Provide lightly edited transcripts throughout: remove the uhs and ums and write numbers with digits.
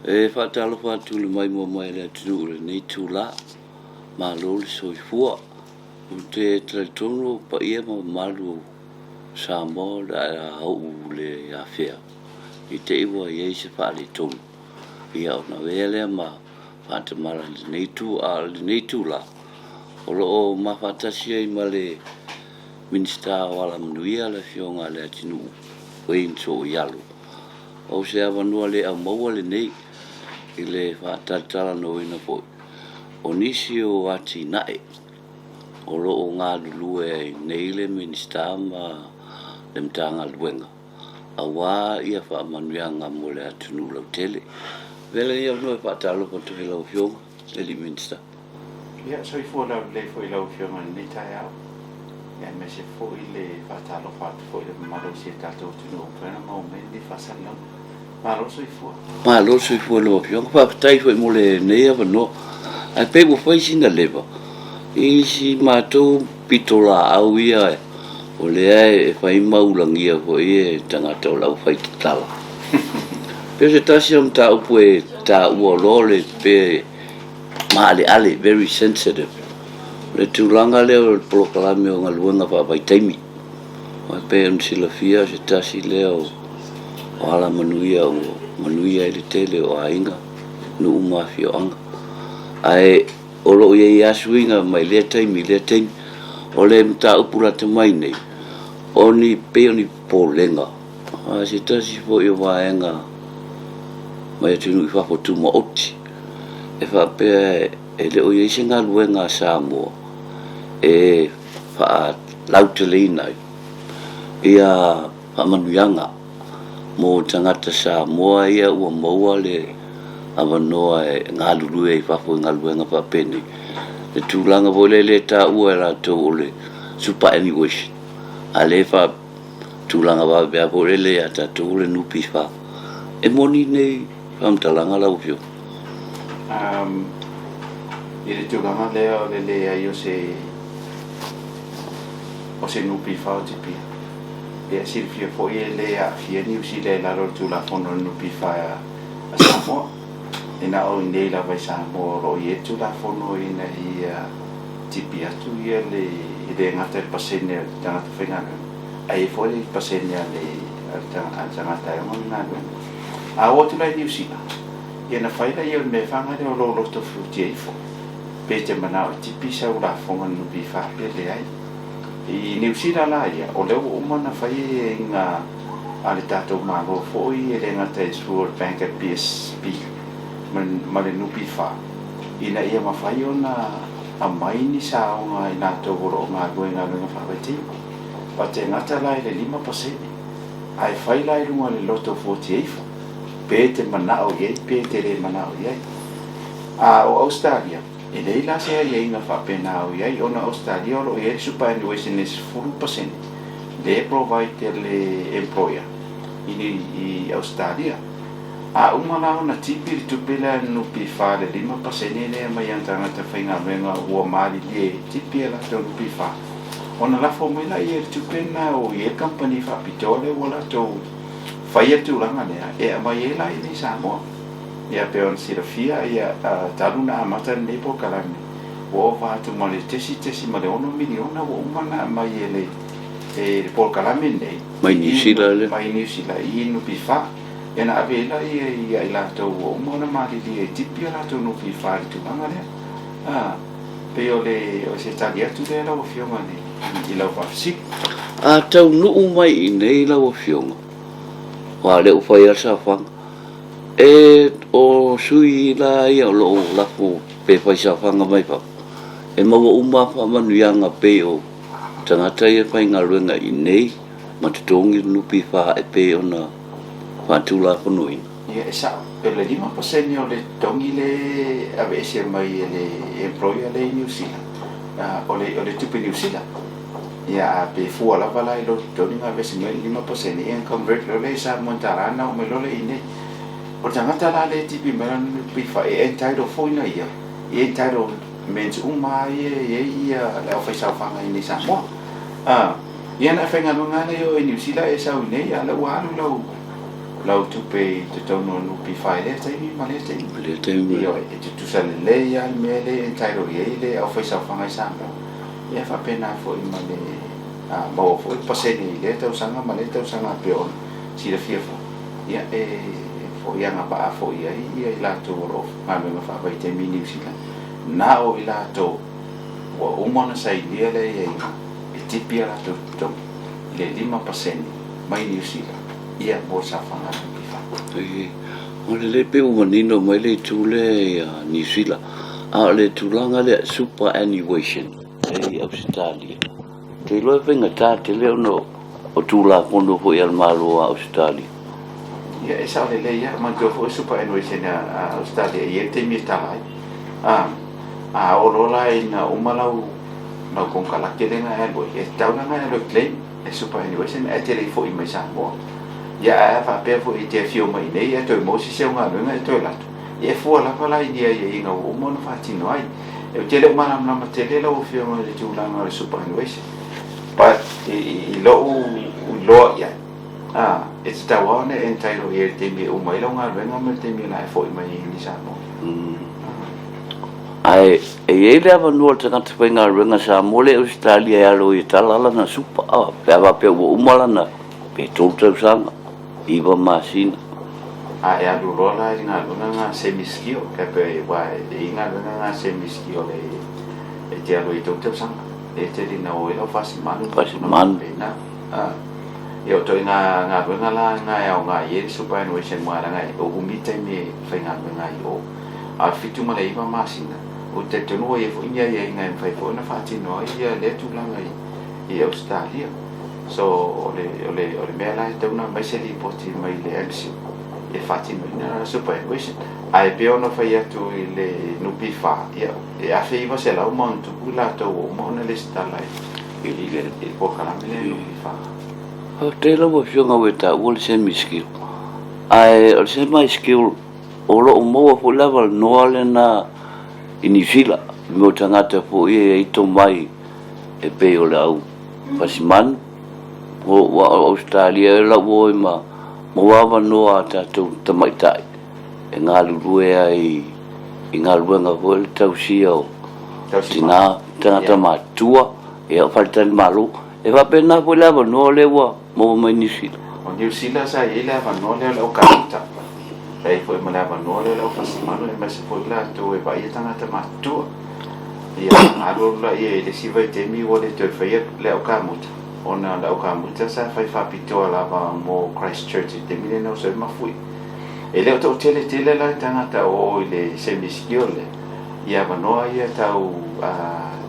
E faatalofa atu i le maimoa mai a le atunuu i lenei itula. Malo le soifua. Ou te talitonu o paia ma mamalu o Samoa o le a ou le afea i te i ua i ai se faaletonu. Ia ona avea lea ma faatamala i lenei itu, a o lenei itula o lo o ma faatasi ai ma le Minisita o Alamanuia le Afioga a Leatinuu Wayne Sooialo. O se avanoa le aumaua lenei i le faatalatalanoaina foi o nisi o atinae o lo o galulue ai nei le Minisita ma le Matagaluega aua ia faamanuiaga mo le atunuu lautele. Avea lenei avanoa e faatalofa atu ai i lau Afioga i le Minisita. Ia, soifua laulelei foi i lau Afioga i lenei taeao, aemaise foi le faatalofa atu foi i le mamalu o si o tatou atunuu ua mafai ona maua mai lenei faasalalauga. Malo le soifua. Malo le soifua i lau Afioga. Faafetai foi mo lenei avanoa. Ae pei ua fai sina leva i si matou pitolaau ia o lea e fai ma ulagia foi e tagata o le aufaitatala. Pei o se tasi o mataupu e taua loa le pe maaleale, very sensitive, le tulaga lea o le polokalame o galuega faavaitaimi. Aua e pei ona silafia o se tasi lea o alamanuia ua manuia ai le tele o aiga, nuu ma afioaga. Ae o lo o i ai lava suiga mai lea taimi i lea taimi. O le mataupu lata mai nei, o ni, pei o ni popolega a se tasi foi o vaega mai atunuu i fafo tumaoti e faapea e le o i ai se galuega a Samoa e faalauteleina ai ia faamanuiaga mo tagata Samoa ia ua maua le avanoa e galulue ai i fafo i galuega faapenei. Le tulaga foi lea e taua e latou o le superannuation, a lea e faatulaga vaveave foi lele ia tatou o le NPF. E moni nei faamatalaga lau Afioga? I le tulaga lea o le leai o se o se NPF o tipia, ia e silafia foi e le aafia Niu Sila i lalo o le Tulafono o le NPF a Samoa. E na o inei lava i Samoa o lo o i ai le Tulafono ina ia tipi atu ia le, e le gata i le pasene o le tagata faigaluega, ae i ai foi le pasene a le tagata e ona le galuega. A oo atu la i Niu Sila, ia ona fai lea o le mea faga lea o lou loto futia ifo, pe e te manao e tipi sau lafoga i le NPF pe leai. I Niu Sila la ia, o lea ua uma ona fai aiaiga a le tatou Malo foi, e le gata i through le bank a le BSB ma le NPF, ina ia mafai ona aumai ni saoga a i latou o lo o galulue i galuega faavaitaimi. But e gata la i le 5%, ae fai la i luga o le loto fuatia ifo, pe e te manao i ai pe e te le manao i ai. A o Ausetalia, e leai la se aiaiga faapena o i ai, ona o Ausetalia o lo o i ai le superannuation e 10% lea e provide e le employer i Ausetalia. A uma la ona tipi le tupe lea a le NPF le 5% lea mai ana tagata faigaluega ua malilie e tipi a latou NPF, ona lafo mai laia i le tupe lena o i ai le kamupani faapitoa lea ua latou faia le tulaga lea e aumai ai la i inei i Samoa. Ia pei ona silafia, ia, talu ona amata lenei polokalame, ua ova atu ma le 1.6 miliona ua uma ona aumai e le e le polokalame lenei mai Niu Sila lea. Mai Niu Sila i NPF. Ia na ave ai laia ia i latou ua uma ona malilie e tipi a latou NPF i le tulaga lea. A, pei o le o se tali atu lea lau Afioga i lau faafesili. A taunuu mai i inei lau Afioga, aua o lea ua fai lava le saofaga, e o sui la ia o lo o lafo pe fai saofaga mai fafo, e maua uma lava faamanuiaga pei o tagata ia e faigaluega i inei ma totogi le NPF e pei ona faatulafonoina. Ia, e sao, o le 5% o le totogi lea e aveese mai e le employer lea i Niu Sila, o le tupe Niu Sila. Ia, a pe fua lava la i lou totogi ma aveese mai le 5%, ia ona convert loa lea i Samoan tala ona oo mai loa lea i inei. O le tagata la lea e tipi mai lana NPF, e entitle foi na ia i entitlements uma lava ia e i ai ia le aufaisaofaga i inei i Samoa. Ia na e faigaluega lava lea i o i Niu Sila e sau i inei, a o lea ua alu lau lau tupe i totonu o le NPF i lea taimi ma lea taimi. Lea taimi. Ioe, e tutusa lelei lava le mea lea e entitle i ai le aufaisaofaga i Samoa, ia faapena foi ma le maua foi le pasene i lea tausaga ma lea tausaga e pei ona silafia foi, ia e foi agavaa foi i ai ia i latou o lo o galuega faavaitaimi i Niu Sila, na o i latou ua uma ona sainia le aiaiga e tipi a latou totogi i le 5% mai Niu Sila ia mo le saofaga a le NPF. O lelei pei ua manino mai le itu lea i Niu Sila, a o le tulaga lea superannuation i Ausetalia, ou te iloa e faigata tele ona o Tulafono foi a le Malo o Ausetalia. Ia, e sao lelei lava. Manatua foi o superannuation a Ausetalia e i ai le taimi e tala ai. A, a oo loa la ina uma lau, lau konekarate lea na e alu ai, e tatau la ona e alu e claim le superannuation ae te le i foi mai Samoa. Ia, ae a faapea foi e te afio mai i inei ae toe maua se isi au galuega e toe alu atu, ia e fua lava la i ni aiaiga ua uma ona faatino ai. Ou te le o malamalama tele lau Afioga i le tulaga o le superannuation, but i lou iloa i ai, a, e tatau lava ona e entitle i ai i le taimi e uma ai lau galuega ma le taimi o le a e foi mai ai i Samoa. Ae e i ai le avanoa o le tagata faigaluega Samoa lea i Ausetalia e alo ai e tala lana supa, a, pe a faapea ua uma lana pe 3 tausaga, 9 masina. A e alu loa la i le galuega lena semi-skill, e pei aua e i ai galuega lena semi-skill e te alu ai i 3 tausaga, lea e tele ina o ai lau fasimanu ma tulaga faapena. A, ia o ituaiga galuega la lena e aoga i ai le superannuation aua leaga e umi taimi e faigaluega ai i o. A o le 7 ma le 9 masina, ou te talitonu ua i ai foi ni aiaiga e mafai foi ona faatino ai lea tulaga i Ausetalia. So, o le, o le, o le mea la e tatau ona aumai se lipoti mai le MCIL e faatinoina superannuation. Ae pei ona fai atu i le NPF, ia, e 1900 ma ona tupu i latou ua uma ona lesitala i le polokalame lea NPF. Faafetai lau Afioga ua e taua le semi skill. Ae o le semi skill o lo o maua foi le avanoa lena i Niu Sila i mea o tagata foi ia e i ai tomai e pei o le au fasimanu, o Ausetalia ea la ua o ai ma maua avanoa a tatou tamaitai e galulue ai i galuega foi le tausia o tina, tagata matutua, ia o faletalimalo. E faapena foi le avanoa lea ua maua mai Niu Sila. O Niu Sila sa i ai le avanoa lea o le aukamuta, sa i ai foi ma le avanoa lea o le aufasimanu aemaise foi latou e vaaia tagata matutua. Ia, alu alu laia i le isi vaitaimi ua le toe faia le aukamuta, ona o le aukamuta sa fai faapitoa lava mo Christchurch i le taimi lea na oso ai Mafuie. E le o toatele tele la tagata o o i le semi-skill lea, i avanoa ia tau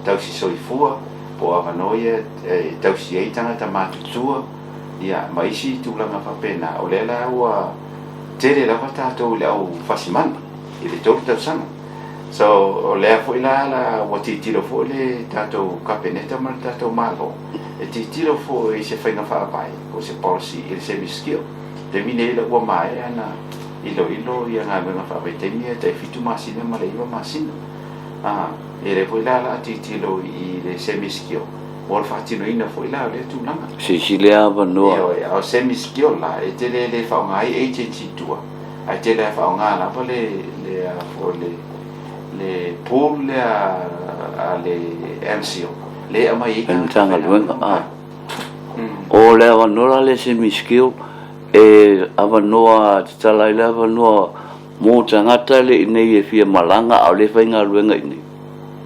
tausi soifua, po o avanoa ia e tausi ai tagata matutua, ia, ma isi tulaga faapena. O lea la ua tele lava tatou i le au fasimanu i le 3 tausaga. So, o lea foi la la ua tilotilo foi le tatou Kapeneta ma le tatou Malo e tilotilo foi i se faiga faavae po o se policy i le semi-skill. Taimi nei la ua maea ona iloilo ia galuega faavaitaimi ia tai 7 masina ma le 9 masina. A, e lea foi la la tilotilo i le semi-skill mo le faatinoina foi la o lea tulaga. Silasila avanoa. Ioe, a o semi-skill la e tele le faaaoga ai agency i tua, ae tele lava faaaoga lava le le a foi le le pool lea a le MCIL lea e aumai ai tagata Matagaluega, a. O le avanoa la lea semi skill e avanoa tatala ai le avanoa mo tagata le i nei e fia malaga a o lea e faigaluega i inei.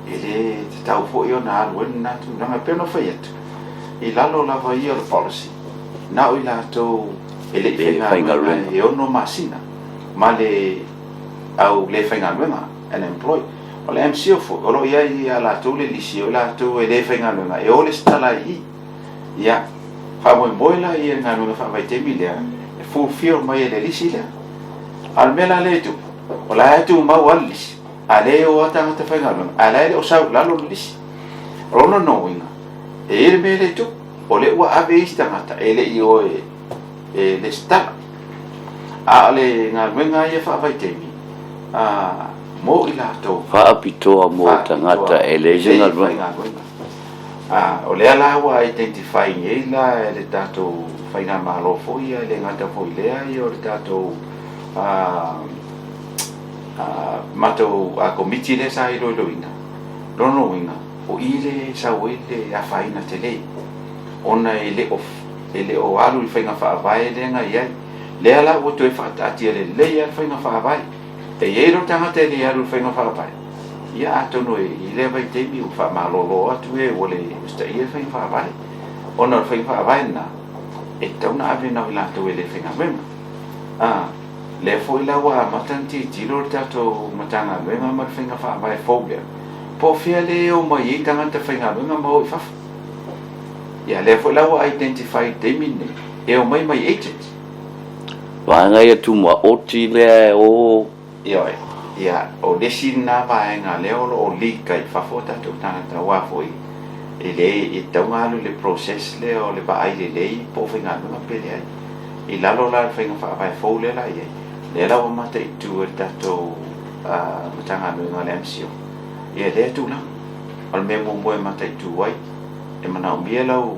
E le tatau foi ona alu ai lena tulaga. E pei ona fai atu, i lalo lava ia o le policy, na o i latou e le i faigaluega e 6 masina ma le au le faigaluega, unemployed. O le MCIL foi, o lo o i ai ia latou le lisi o i latou e le faigaluega e o lesitala ai i i. Ia, faamoemoe la ia i le galuega faavaitaimi lea e fulfill mai e le lisi lea. A o le mea la lea e tupu, o la e tumau lava le lisi, a o lea e o lava tagata faigaluega, a o la e le o sau i lalo le lisi. O lona uiga, e i ai le mea lea e tupu, o lea ua ave isi tagata e le i o e lesitala. A o le galuega ia faavaitaimi, mo i latou. Faapitoa mo tagata e leai se galuega. O lea la ua identify nei la e le tatou faigamalo foi ia, e le gata foi i lea ia o le tatou matou Komiti lea sa iloiloina, lona uiga o i lea e sau ai le afaina tele ona e le o alu i faiga faavae lea na i ai. Lea la ua toe faataatia lelei lava le faiga faavae. E i ai lou tagata e le alu i le faiga faavae, ia atonu e i lea vaitaimi ua faamalolo atu e ua le usitaia le faiga faavae, ona o le faiga faavae lena e tatau ona ave na o i latou e le faigaluega. A, lea foi la ua amata ona tilotilo le tatou Matagaluega ma le faiga faavae fou lea, po o fea lea e omai ai tagata faigaluega ma o i fafo. Ia lea foi la ua identify i le taimi lenei, e omai mai agents. Vaega ia tumaoti lea e o. Ioe. Ia, o le isi lena vaega lea o lo o leak ai i fafo o tatou tagata aua foi e le, e tatau ona alu i le process lea o le vaai lelei po o faigaluega pe leai. I lalo la o le faiga faavae fou lea la i ai, lea la ua mataitu e le tatou Matagaluega o le MCIL ia lea tulaga. O le mea muamua e mataitu ai, e manaomia lau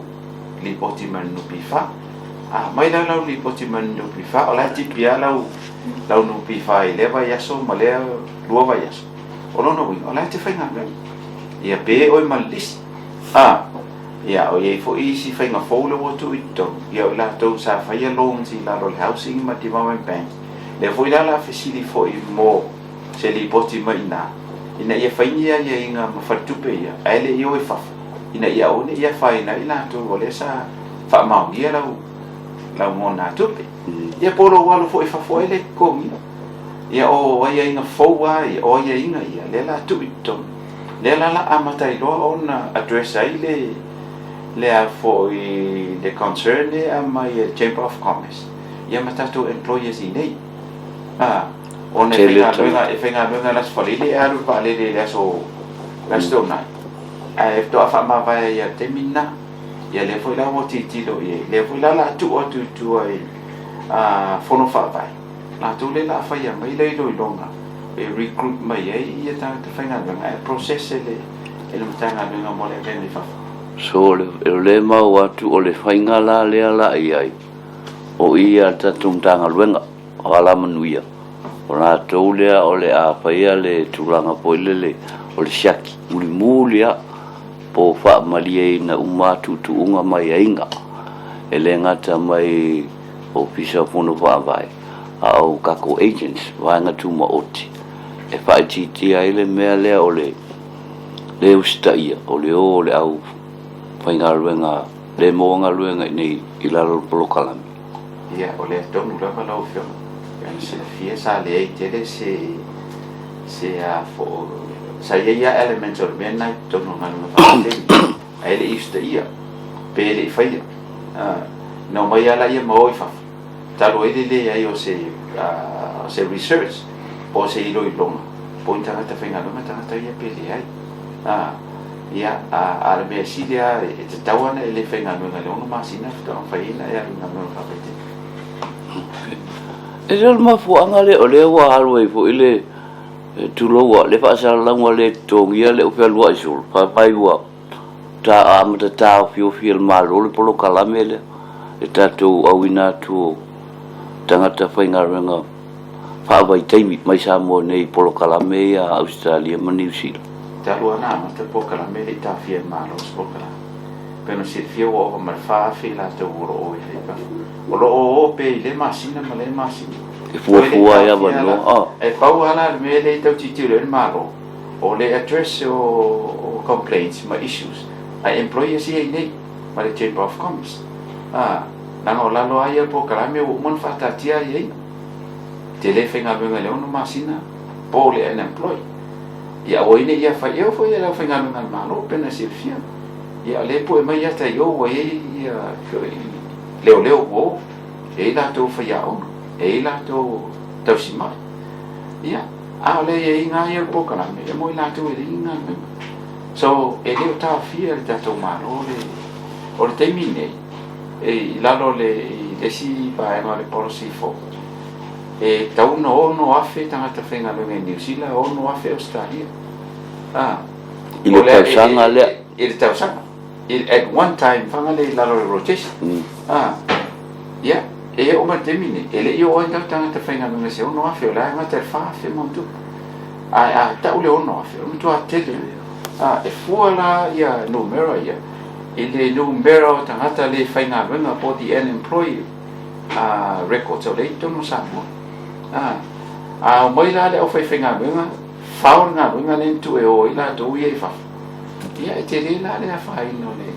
lipoti mai le NPF. A aumai la lau lipoti mai le NPF, o la e tipi lava lau, lau NPF i lea vaiaso ma lea lua vaiaso. O lona uiga, o la e te faigaluega. Ia pe oe ma le lisi. A, ia, o i ai foi isi faiga fou lea ua tuu i totonu, ia o i latou sa faia loans i lalo o le Housing ma Development Bank, lea foi la o le a fesili foi mo se lipoti mai i ina, ina ia fai ni aiaiga ma faletupe ia, ae le i o i fafo, ina ia aua ne i afaina ai latou o lea sa faamaonia lau lau nonatupe. Ia po o lou alu foi i fafo ai le totogia. Ia o aiaiga fou lava ia, o aiaiga ia, lea o le a tuu i totonu. Lea la o le a amata ai loa ona address ai le le a foi le concern lea e aumai e le Chamber of Commerce ia ma tatou employers i inei. A, ona e faigaluega, e faigaluega i le Aso Faraile e alu i le vaalele i le aso le Aso Toonai, ae faatoa faamavae ai i le taimi lena. Ia lea foi la ua tilotilo i ai, lea foi la o le a tuu atu i tua i fono faavae, latou lea o le a faia mai le iloiloga e recruit mai ai ia tagata faigaluega ae process e le e le Matagaluega mo le avega i fafo. So o lea e maua atu o le faiga la lea la i ai, o i a le tatou Matagaluega o Alamanuia, o latou lea o le a faia le tulaga foi lele o le siaki mulimuli lava po o faamalieina uma tuutuuga ma aiaiga, e le gata mai Ofisa o Fono Faavae, a o tatou agents, vaega tumaoti, e faaitiitia ai le mea lea o le le usitaia, o le o o le au faigaluega le maua galuega i inei i lalo o le polokalame. Ia, o lea tonu lava lau Afioga. Pei ona silafia sa leai tele se se a fo sa i ai lava elements o le mea lena i totonu o galuega faavaitaimi, ae le i usitaia pe le i faia. Na omai lava laia ma o i fafo, talu ai le leai o se o se research po o se iloiloga po o ni tagata faigaluega tagata ia pe leai. Ia, a o le mea sili lava e tatau lava ona e le faigaluega i le 6 masina faatoa mafai ai ona e alu i galuega faavaitaimi. E le o le mafuaaga lea o lea ua alu ai foi le tulou le faasalalauga le totogia le fealuai solo, faafetai ua ta amata taofiofi e le Malo le polokalame lea, le tatou auina atu o tagata faigaluega faavaitaimi mai Samoa nei i polokalame ia a Ausetalia ma Niu Sila. Talu lava ona amata le polokalame e le i taofia e le Malo se polokalame. Pei ona silafia ua ova ma le 4,000 i latou o lo o o i fafo. O lo o o pea i lea masina ma lea masina. E fuafua ai avanoa. E pau lava la le mea lea e tau tilotilo i ai le Malo, o le address o complaints ma issues a employers ia i inei ma le Chamber of Commerce. Leaga o lalo lava ia o le polokalame ua uma ona faataatia aiaiga. E te le faigaluega i le 6 masina po o le unemployed. Ia aua ai ne i afaina. E oo foi i le aufaigaluega a le Malo pei ona silafia. Ia o lea e pue mai ia tai o ua i ai ia leoleo ua o. E i ai latou faiaoga, e i ai latou tausimai. Ia, a o le aiaiga lava ia o le polokalame, e mo i latou e leai ni galuega. So, e le o taofia e le tatou Malo le... O le taimi lenei, e i lalo o le isi vaega o le policy fou, e tatau ona 6,000 tagata faigaluega i Niu Sila, 6,000 Ausetalia. I le tausaga lea. I le tausaga. At one time, Fagalei i lalo o le rotation. A, ia, e oo mai i le taimi lenei, e le i oo ai lau tagata faigaluega i se 6,000, o la e gata i le 4,000 ma ona tupu. Ae a tau le 6,000, o le matua tele lava. A, e fua la ia numera ia i le numera o tagata le faigaluega po o the unemployed records o lea e i totonu o Samoa. A, a omai la le aufaifaigaluega, fao le galuega lea na tuu e o ai latou ia i fafo, ia e tele la le afaina o le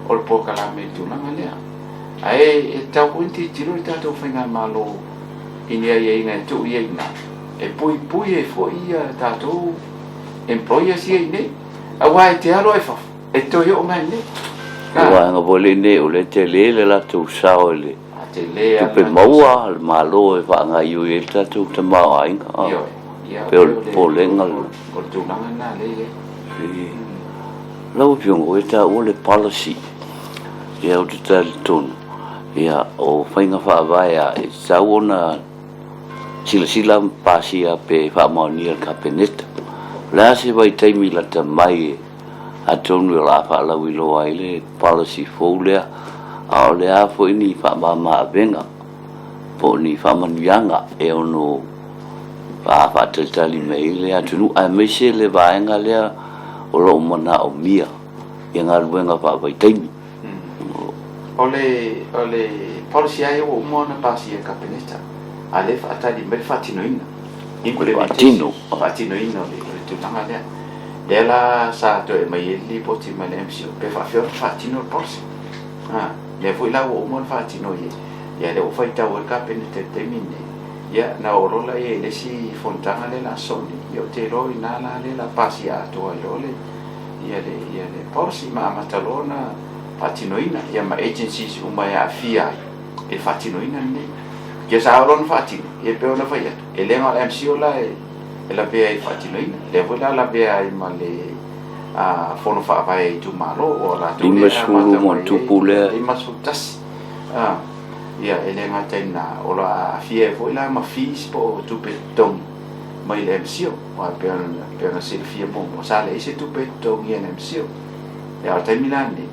o le polokalame i le tulaga lea. Ae e tatau foi ona tilotilo le tatou faigamalo i ni aiaiga e tuu i ai i ina, e puipui ai foi ia tatou employers ia i inei, aua e te alu lava i fafo, e te toe oo mai i inei. O vaega foi lenei o lea e tele le latou sao i le tupe maua a le Malo e faagaoioi ai le tatou tamaoaiga. Ioe, Pei o le popolega lena. O le tulaga lena lea e i ai. Lau Afioga, ua e taua le policy. Ia ou te talitonu, ia o faiga faavae lava e tatau ona silasila ma pasia pe faamaonia e le Kapeneta. O le a se vaitaimi lata mai atonu o le a faalauiloa ai le policy fou lea, a o le a foi ni faamama-avega po o ni faamanuiaga e ono faatalitali mai ai le atunuu, aemaise le vaega lea o lo o manaomia ia galuega faavaitaimi. O le o le policy lava ia ua uma ona pasia e le Kapeneta, a o lea e faatali mai le faatinoina, implementation, faatinoina o le tulaga lea. Lea la sa toe aumai ai le lipoti mai le MCIL pe faapefea ona faatino le policy. Lea foi la ua uma ona faatino i ai, ia lea ua faitau ai le Kapeneta i le taimi lenei. Ia na oo loa la i ai i le isi fonotaga lea o le a sosoo nei, ia ou te iloa o i ina la lea o le a pasia atoa ai loa le ia le ia le policy ma amata loa ona faatinoina ia ma agencies uma e aafia ai i le faatinoina lenei. Ia sa oo loa ona faatino, ia e pei ona fai atu, e le na o le MCIL la e e lavea ai i le faatinoina, lea foi la lavea ai ma le a fono faavae a itumalo o latou lea e amata mai ai 51. A, ia e le gata i lena, o lo o aafia ai foi la ma fees po o tupe totogi mai le MCIL. Aua e pei ona, pei ona silafia muamua, sa leai se tupe e totogia e le MCIL. Ia a o le taimi la lenei,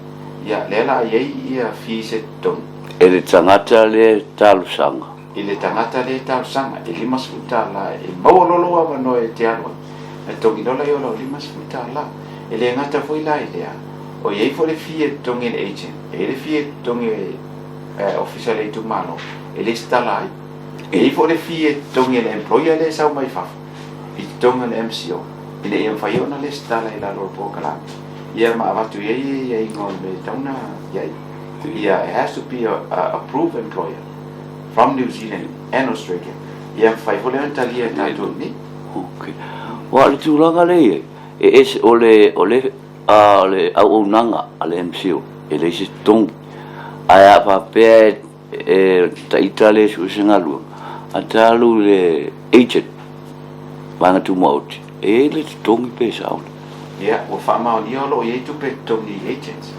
ia lea o le a i ai ia fees e totogi. E le tagata lea e talosaga. I le tagata lea e talosaga, e $50 e maua loa lou avanoa e te alu ai, ona totogi loa lea o lau $50. E le gata foi la i lea, o i ai foi le fee e totogi e le agent, e i ai le fee e totogi e le ofisa o le itumalo e lesitala ai. E i ai foi le fee e totogi e le employer lea e sau mai fafo i totonu o le MCO ina ia mafai ona lesitala i lalo o le polokalame, ia ma avatu i ai aiaiga o le mea e tatau ona i ai. Ia, it has to be a approved employer from New Zealand and Australia. Ia mafai foi lea ona talia e tatou i inei. Okay. Aua o le tulaga lea e i ai, e ese, o le, o le, o le auaunaga a le MCO, e leai se totogi. Ae a faapea e E taita le sue se galuega, a ta alu i le agent, vaega tumaoti, e i ai le totogi pe sao le. Ia, ua faamaonia o lo o i ai tupe totogi i agents.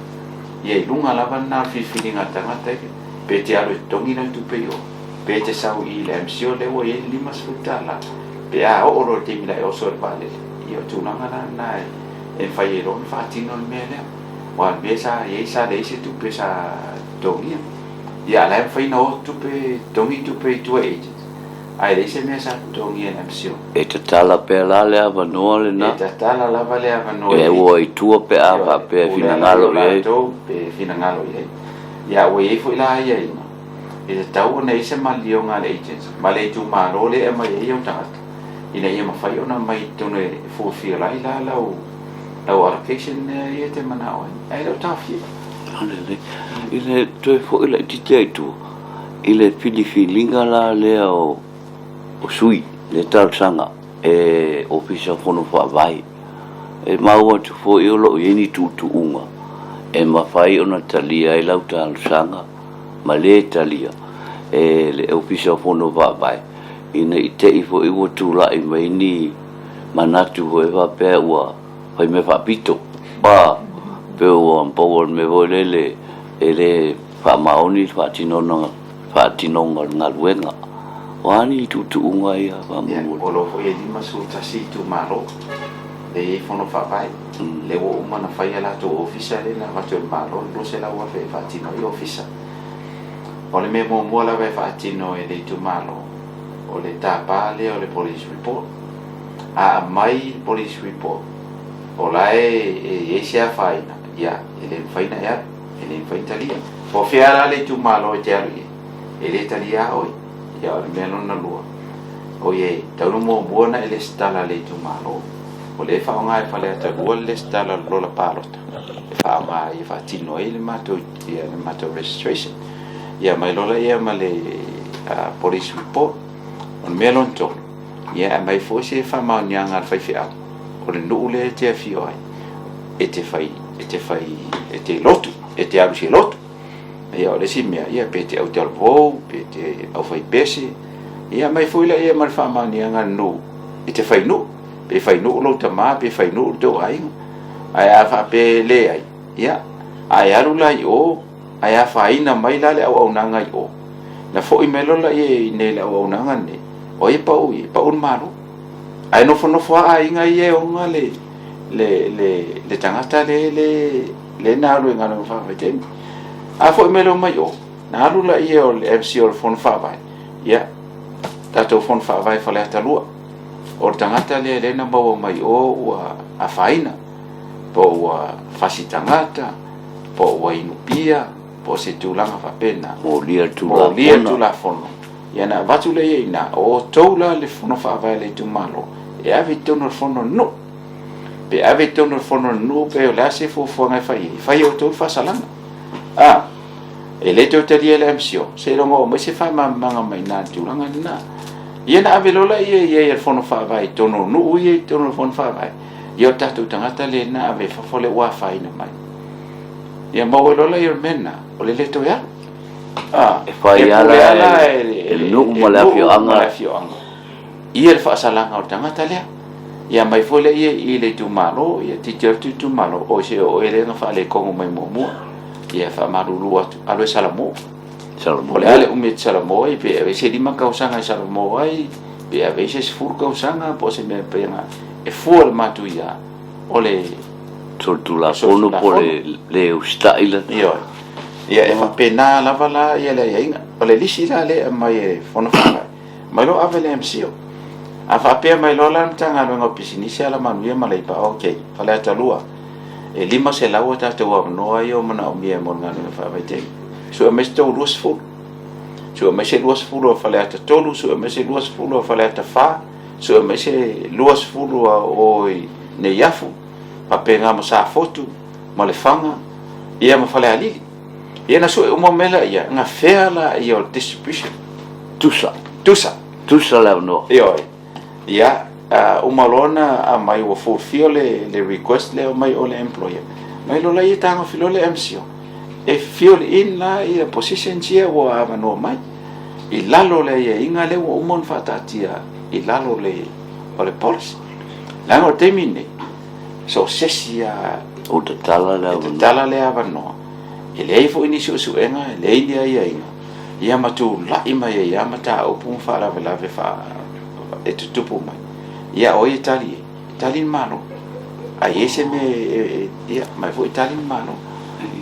Ia, i luga lava lena o le filifiliga a le tagata ia, pe te alu e totogi lana tupe i o, pe te sau i le MCO lea ua i ai le $50, pe a oo loa i le taimi la e oso ai le vaalele. Ia, o tulaga la lena e mafai ai loa ona faatino le mea lea. Aua o le mea sa i ai, sa leai se tupe sa totogia. Ia, a o la e mafai ona o tupe, totogi tupe i tua i agents, ae leai se mea sa totogia e le MCIL. E tatala pea la le avanoa lena? E tatala lava le avanoa i E o i tua pe a faapea e finagalo i ai. Latou pe finagalo i ai. Ia, ua i ai foi la aiaiga, e tatau ona i ai se malilioga a le agents ma le itumalo lea e aumai ai au tagata, ina ia mafai ona aumai i totonu e fulfill ai la lau lau allocation lea ia e te manao ai, ae le o taofia. Lelei. I le toe foi laitiiti lava i tua, i le filifiliga la lea o o sui, le talosaga e Ofisa Fono Faavae, e maua atu foi o lo o i ai ni tuutuuga e mafai ona talia ai lau talosaga ma le talia e le Ofisa Fono Faavae, ina i te i foi ua tulai mai ni manatu foi faapea ua fai mea faapito, a pei ua pau o le mea foi lele e le faamaoni le faatinoga faatinoga o le galuega. O a ni tuutuuga ia faamolemole? O lo o foi e 51 itumalo. Lea e i ai fono faavae, lea ua uma ona fai a latou ofisa lea na avatu e le Malo le $200,000 e faatino ai ofisa. O le mea muamua lava e faatino e le itumalo, o le tapa lea o le police report. A aumai le police report o la e i ai se afaina, ia, e le mafai ona e alu, e le mafai ona talia. Po o fea la le itumalo e te alu i ai, e le talia lava oe. Ia, o le mea lona lua, oi e tatau ona muamua ona e lesitala i le itumalo. O lea e faaaoga e Faleata 2 le lesitala o le lola palota e faaaoga ai e faatino ai le matou, ia, le matou registration. Ia aumai loa lea ma le police report. O le mea lona tolu, ia e aumai foi se faamaoniaga a le faifeau o le nuu lea e te afio ai, e te fai, e te fai, e te lotu, e te alu i se lotu. Ia o le isi mea, ia pe te autalavou, pe te aufaipese, ia aumai foi laia ma le faamaoniaga a le nuu e te fai nuu, pe fai nuu lou tama, pe fai nuu le tou aiga. Ae a faapea e leai, ia, a e alu la i o, ae afaina mai la le auaunaga i o, na foi mai loa laia i inei i le auaunaga lenei, o ai e pau i ai? E pau le Malo. Ae nofonofo lava aiga ia e ona le, le, le, le tagata lea le, lea na alu i galuega faavaitaimi. A foi mai loa mai o, na alu laia o le MC o le Fono Faavae, ia, tatou Fono Faavae Faleata 2, o le tagata lea lea na maua mai o ua afaina, po ua fasi tagata, po ua inu pia, po o se tulaga faapena. Molia le Tulafono. Molia le Tulafono. Ia na avatu lea i ina, o outou la le Fono Faavae a le itumalo, e ave i totonu o le Fono a le nuu. Pe ave i totonu o le Fono a le nuu pe o le a se fuafuaga e fai ai, fai e outou le faasalaga. A, e le toe talia e le MCIL, seiloga oo mai se faamalamalamaga mai ina i le tulaga lena. Ia na ave loa lea i ai e le Fono Faavae i totonu o nuu ia i totonu o le Fono Faavae, ia o le tatou tagata lea na ave i fafo lea ua afaina mai. Ia maua loa lea o le mea lena, o le le toe alu. A, e fai lava la e le nuu ma le afioaga ia le faasalaga o le tagata lea. Ia aumai foi lea i le itumalo, ia tilotilo atu le itumalo, oi se o oe lea na faaletonu mai muamua. Ia faamalulu atu, alu e salamo. Salamo. O le a le umi e te salamo ai, pe ave se 5 tausaga e salamo ai, pe ave se 10 tausaga, po o se mea pei ona e fua le matuia o le solitulafono po o le le usitai la. Ioe. Ia e faapena lava la ia le aiaiga. O le lisi la lea e aumai e Fono Faavae, aumai loa ave i le MCIL. A faapea mai loa la le Matagaluega o Pisinisi, Alamanuia ma Leipa, ok, Faleata 2, e 500 a tatou avanoa ia ua manaomia mo le galuega faavaitaimi. Sue mai se tou 20. Sue mai se 20 a Faleata 3, sue mai se 20 a Faleata 4, sue mai se 20 a o i Neiafu, faapena ma Safotu, ma Lefaga, ia ma Falealili. Ia na sue uma mai laia, na fea laia o le distribution. Tusa. Tusa. Tusa le avanoa. Ioe. Ia, uma loa ona aumai ua fulfill le, le request lea mai o le employer. Mai loa laia tagofi loa le MCIL. E fill in la ia positions ia ua avanoa mai. I lalo o le aiaiga lea ua uma ona faataatia i lalo o le, o le policy. Leaga o le taimi lenei, so o se isi lava Ua tatala le e avanoa. tatala le avanoa. E leai foi ni suesuega, e leai ni aiaiga, ia ma tulai mai ai lava mataupu ma faalavelave faa, e tutupu mai. Ia o ai e tali ai? E tali le Malo. A i ai se mea e, e, ia, mai foi e tali le Malo.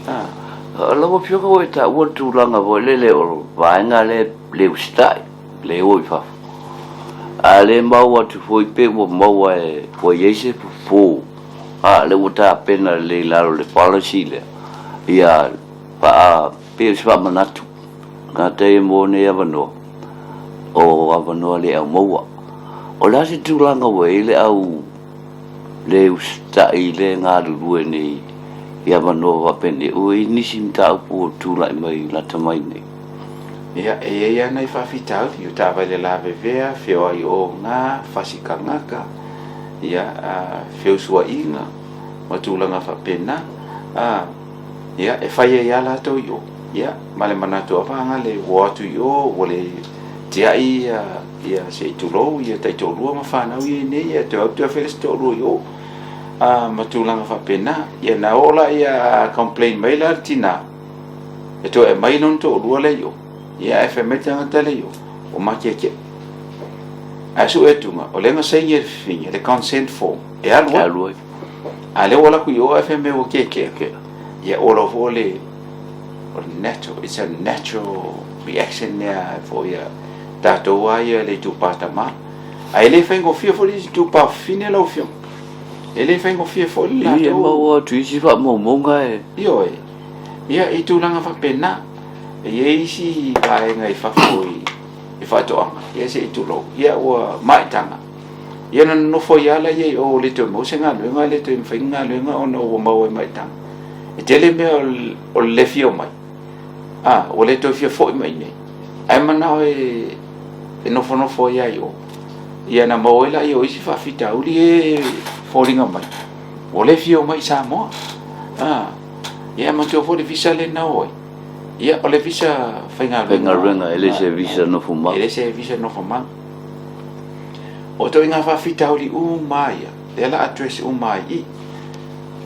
Ah. Lau Afioga ua e taua le tulaga foi lele o le vaega lea le usitai, le o i fafo. A le maua atu foi pe ua maua e, ua i ai se fofo, a lea ua tapena lelei i lalo o le policy lea, ia faa, pei o se faamanatu, gata ia mo nei avanoa, o avanoa le au maua. O le a se tulaga ua i ai le au le usitai le galulue nei i avanoa faapenei, ua i ai nisi mataupu ua tulai mai lata mai nei? Ia, e i ai lava nai faafitauli, o taavale lavevea, feoai oga, fasi tagata, ia, feusuaiga ma tulaga faapena. Ia, e fai ai lava latou i o, ia, ma le manatu lava vaega ua o atu i o, ua le tiai ia, ia se i tulou, ia taitoalua ma fanau ia i inei, ia toe o atu toe afe le isi toalua i o, ma tulaga faapena. Ia na oo la ia complain mai la le tina, e toe aumai lona toalua lea i o, ia ae fai mai le tagata lea i o, ua matiatia. Ae sue atuga, o lea na saini e le fafine le consent form e alu ai. Alu ai. A lea ua alu atu i o ae fai mai ua kekea. Ia ua iloa foi o le o le natural, it's a natural reaction lea foi a tatou lava ia le itupa tama. Ae le faigofie foi le itupa fafine lau Afioga. E le faigofie foi le latou. Ia maua atu isi faamaumauga e. Ioe. Ia i tulaga faapena. E i ai isi vaega i fafo i i faatoaga, ia se i tulou, ia ua maitaga. Ia ona nonofo ai lava lea i o ua le toe maua se galuega, e le toe mafai ni galuega ona ua maua i maitaga. E tele mea o le le fia omai, a, ua le toe fia foi mai i inei, ae manao e nofonofo ai lava i o. Ia ona maua ai lea o isi faafitauli e foliga mai, ua le fia omai i Samoa. A, ia e manatua foi le visa lea na o ai. Ia, o le visa faigaluega. Faigaluega, e le se visa nofomau. E le se visa nofomau. O ituaiga faafitauli uma ia, lea la address uma ai i.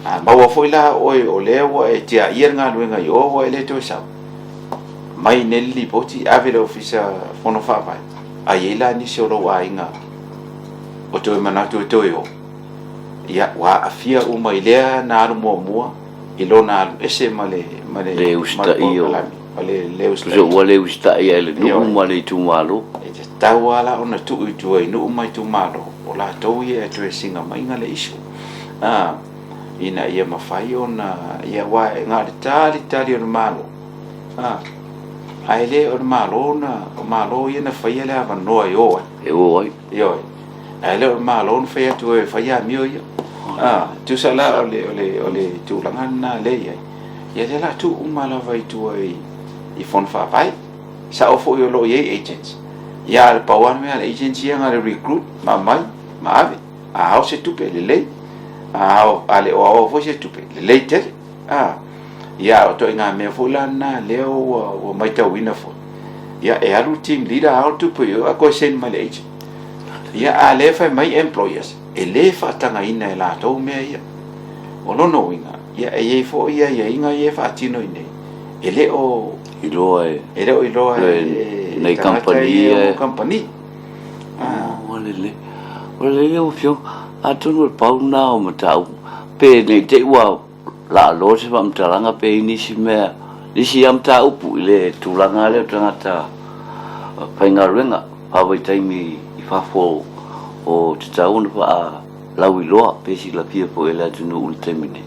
A maua foi la oe o lea ua e tiaia le galuega i o ua e le toe sau. Mai nei le lipoti ave i le Ofisa Fono Faavae. A i ai la nisi o lou aiga o toe manatu e toe o, ia ua aafia uma i lea na alu muamua i lona alu ese ma le ma le le usitaia o ma le le usitaia. Ua le usitaia e le nuu ma le itumalo. E tatau lava la ona tuu i tua i nuu ma itumalo o latou ia e address ina maiga le issue a ina ia mafai ona ia aua e na o le talitali o le Malo a ae le o le Malo na o Malo ia na faia le avanoa e o ai e o ai. Ioe. Ae le o le Malo na fai atu e fai amio ia. A, tusa la o le, o le, o le tulaga lena lea e i ai. Ia lea la tuu uma lava i tua i, i fono faavae. Sao foi o lo o i ai agents. Ia a o le pau lava le mea a le agents ia na o le recruit ma aumai ma ave. A ao se tupe, lelei. A ao, a le o aoa foi se tupe, lelei tele. A, ia o ituaiga mea foi la lena lea ua, ua matauina foi. Ia e alu le team leader ao le tupe i o ae toe send mai le agent. Ia a lea e fai mai employers, e le faatagaina e latou mea ia. O lona uiga, ia e i ai foi aiaiga ia e faatino i inei, e le o iloa e, e le o iloa e, nei kamupani ia e kamupani. Ua lelei. Ua lelei lau Afioga. Atonu o le pau lena o mataupu. Pe ne i te i ua laaloa se faamatalaga pe i ai nisi mea, nisi lava mataupu i le tulaga lea o tagata faigaluega faavaitaimi i fafo o tatau ona faalauiloa pe silafia foi e le atunuu i le taimi nei.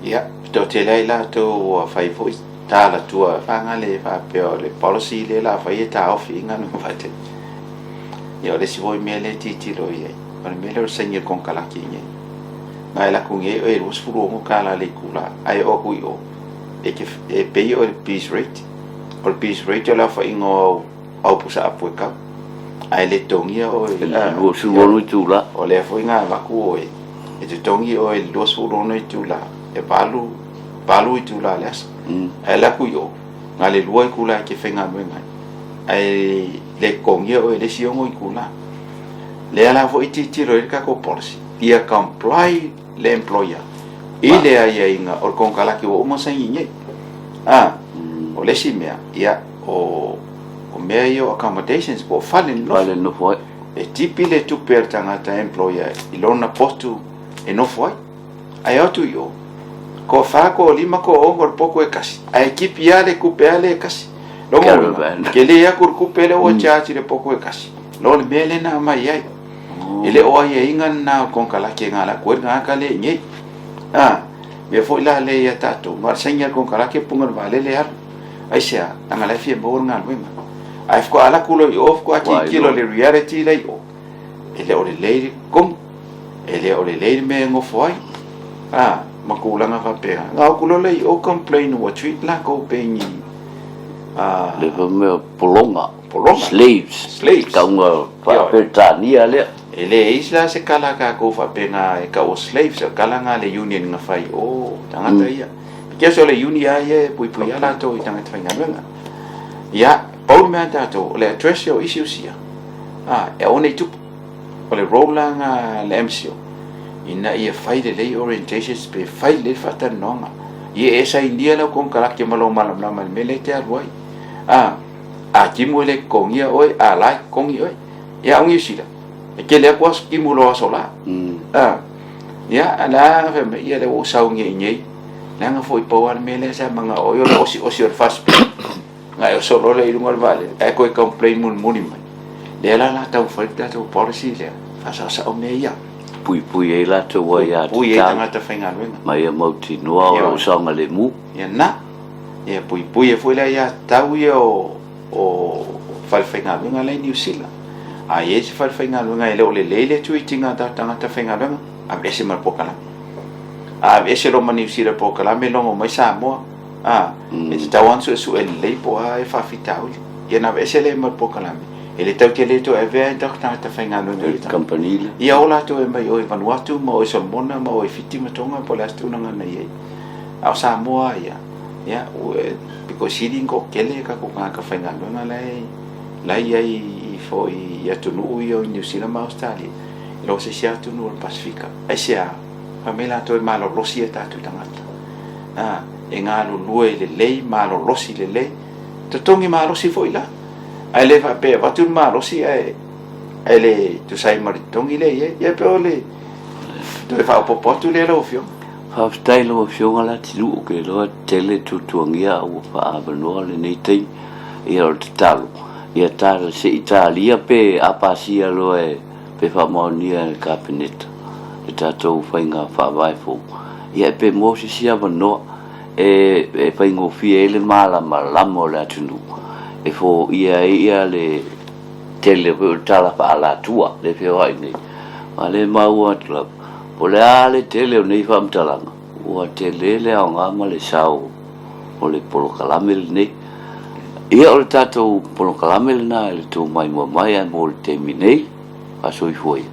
Ia, toatele lava i latou ua fai foi tala tua faagale faapea o le policy lea o le a fai e taofi ai galuega faatino. Ia o le isi foi mea lea e tilotilo i ai, o le mea lea o le saini o le konekarate i inei. Na e alu atu nei e $26 le itula, ae oo atu i o, e te e pay oe i le piece rate. O le piece rate o le aofaiga o au au pusa apu e kau. Ae le totogia oe i le 26 itula. O lea foi na avatu oe, e totogi oe i le 26 itula, e 8, 8 itula i le aso. Ae alu atu i o, na o le 2 itula e te faigaluega ai. Ae le totogia oe i le isi 6 itula. Lea la foi e tilotilo i ai le tatou policy, ia comply le employer i le aiaiga o le konekarate ua uma ona saini nei. A, o le isi mea, ia, o, o mea ia o accommodations po o fale nofo. Fale nofo ai. E tipi le tupe a le tagata employer i lona potu e nofo ai. Ae o atu i o, ko wha, ko lima, ko ono o le potu e kasi. Ae tipi lava le tupe a le kasi. Lona uiga, ke le aku le tupe lea ua charge i le potu e kasi. Lo le mea lea na aumai ai. E le o aiaiga lena o le konekarate na alu atu ai le tagata lea i inei. A, mea foi la lea ia tatou, na o le saini lava o le konekarate puna le vaalele alu. Aisea? Leaga la e fia maua le galuega. Ae faatoa alu atu loa i o faatoa tilotilo i le reality la i o, e le o lelei le totogi, e le o lelei le mea e nofo ai, a, ma tulaga faapena. Na o atu loa lea i o complain ua treat latou pei ni, a. Le mea pologa. Pologa. Slaves. Slaves. Tauga faa-Peretania lea. E leai la se kala a tatou faapena e tau o slaves, o le kala lena a le union na fai o tagata ia. Because o le union lava ia e puipui lava latou i tagata faigaluega. Ia, pau le mea a tatou, o le address o issues ia, a, e aua ne i tupu. O le role la lena a le MCIL, ina ia fai lelei orientations pe fai lelei le faatalanoaga. Ia e sainia lau konekarate ma lou malamalama i le mea lea e te alu ai. A, a timu e le totogia oe, a la e totogi oe. Ia, o Niu Sila, E tele atu aso timu i lou aso la. A, ia, a le a fai mai, ia lea ua ou saunia i inei, leaga foi pau lava le mea lea sa manao ai o le osiosi o le fast plane. Na e oso loa lea i luga o le vaalele, ae toe complain mulimuli mai. Lea la o le a taumafai le tatou policy lea, faasaosao mea ia. Puipui ai latou aiatatau. Puipui ai tagata faigaluega. Ma ia mautinoa o lo o saogalemu. Ia na. Ia puipui ai foi le aiatatau ia o o falefaigaluega la i Niu Sila. A i ai se falefaigaluega e le o lelei le treat ina o tagata faigaluega, aveese ma le polokalame. A aveese loa ma Niu Sila i le polokalame logo mai Samoa, a, e tatau lava ona suesue lelei po o a faafitauli. Ia ona aveese lea ma le polokalame, e le tatou te le toe avea ai tagata faigaluega i kamupani lea. Ia o latou e mai o i Vanuatu ma o i Solomona ma o i Fiti ma Tonga po o le a se tulaga na i ai. A o Samoa lava ia, ia, ua pito sili ona toatele tatou tagata faigaluega la e la e i ai foi i atunuu ia o Niu Sila ma Ausetalia i lo se isi atunuu o le Pasefika. Aisea? Fai mai latou e malolosi a tatou tagata. A, e galulue lelei, malolosi lelei, totogi malosi foi la. Ae le faapea e avatu le malosi ae ae le tusa ai ma le totogi lea e i ai. Ia pei o le toe faaopoopo atu lea lau Afioga. Faafetai lau Afioga Latinuu, ou te iloa e tele tuatuagia a ua faaavanoa lenei taimi. Ia o le tatalo, ia ta, se i talia pe a pasia loa e, pe faamaonia e le Kapeneta le tatou faiga faavae fou, ia pe maua se isi avanoa e, e faigofie ai le malamalama o le atunuu e foia ai ia le tele foi o le tala faaalatua lea e feoai nei. A o lea e maua atu lava, po o le a le tele o nei faamatalaga, ua tele le aoga ma le sao o le polokalame lenei. Ia o le tatou polokalame lena i le tou maimoa mai ae mo le taimi nei, faasoifua ia.